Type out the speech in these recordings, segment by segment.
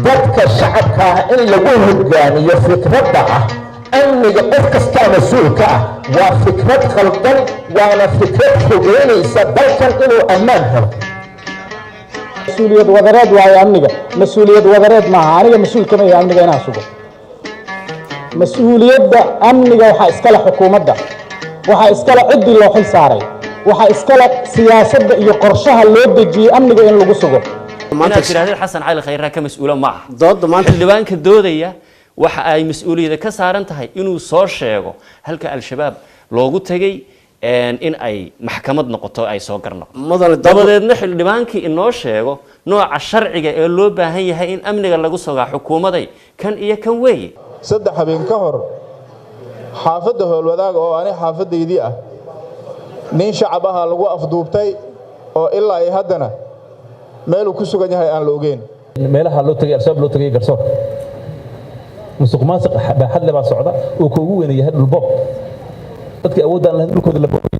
Dadka shacabka ah in lagu hogaamiyo fikradda ah amniga qof kastaa mas-uulka ah waa fikrad khaldan, waana fikrad fogeynaysa dalkan inuu ammaan helo. Mas-uuliyad wadareed waayo amniga, mas-uuliyad wadareed maaha. Aniga mas-uul kama yahay amniga inaan sugo. Mas-uuliyadda amniga waxaa iskale xukuumadda, waxaa iskale ciddii loo xil saaray, waxaa iskale siyaasadda iyo qorshaha loo dejiyey amniga in lagu sugo. Inaad tirahdid Xasan Cali Khayraa ka mas-uula ma aha. Dooda maanta Xildhibaanka doodaya waxa ay mas-uuliyadda ka saaran tahay inuu soo sheego halka Al-Shabaab loogu tegay, in ay maxkamad noqoto, ay soo gar noqoto. Mudane dooda Dabadeedna xildhibaankii inoo sheego nooca sharciga ee loo baahan yahay in amniga lagu sugaa. Xukuumaday, kan iyo kan weeye. 3 habeen ka hor, xaafadda Howlwadaag oo ani xaafaddaydii ah, nin shacab ahaa lagu afduubtay oo ilaa ay haddana meeluu ku sugan yahay aan la ogeyn. Meelaha loo tagay Al-Shabaab, loo tagay garsoor, musuq maasuq baaxad le baa socda oo ka ugu weyn yahay dhulboob. Dadkii awoodda aan lahayn dhulkooda la boobay.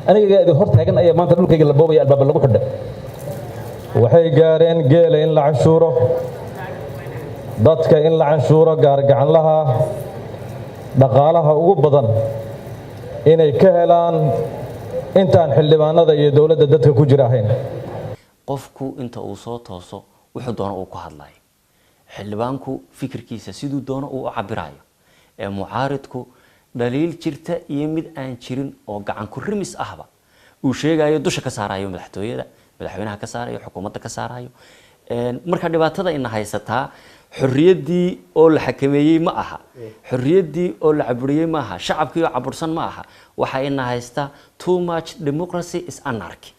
Aniga idin hor taagan ayaa maanta dhulkayga la boobaya, albaaba lagu xidhay. Waxay gaareen geela in la canshuuro, dadka in la canshuuro, gaargacanlaha dhaqaalaha ugu badan inay ka helaan intaan xildhibaanada iyo dowladda dadka ku jira ahayn. Qofku inta uu soo tooso wuxuu doono uu ku hadlayo, xildhibaanku fikirkiisa siduu doono uu u cabirayo, ee mucaaridku dhaliil jirta iyo mid aan jirin oo gacan ku rimis ahba uu sheegayo, dusha ka saarayo madaxtooyada, madaxweynaha ka saarayo, xukuumadda ka saarayo. Marka dhibaatada ina haysataa xorriyaddii oo la xakameeyey ma aha, xorriyaddii oo la caburiyey ma aha, shacabkii oo cabursan ma aha. Waxaa ina haystaa too much democracy is anarchy.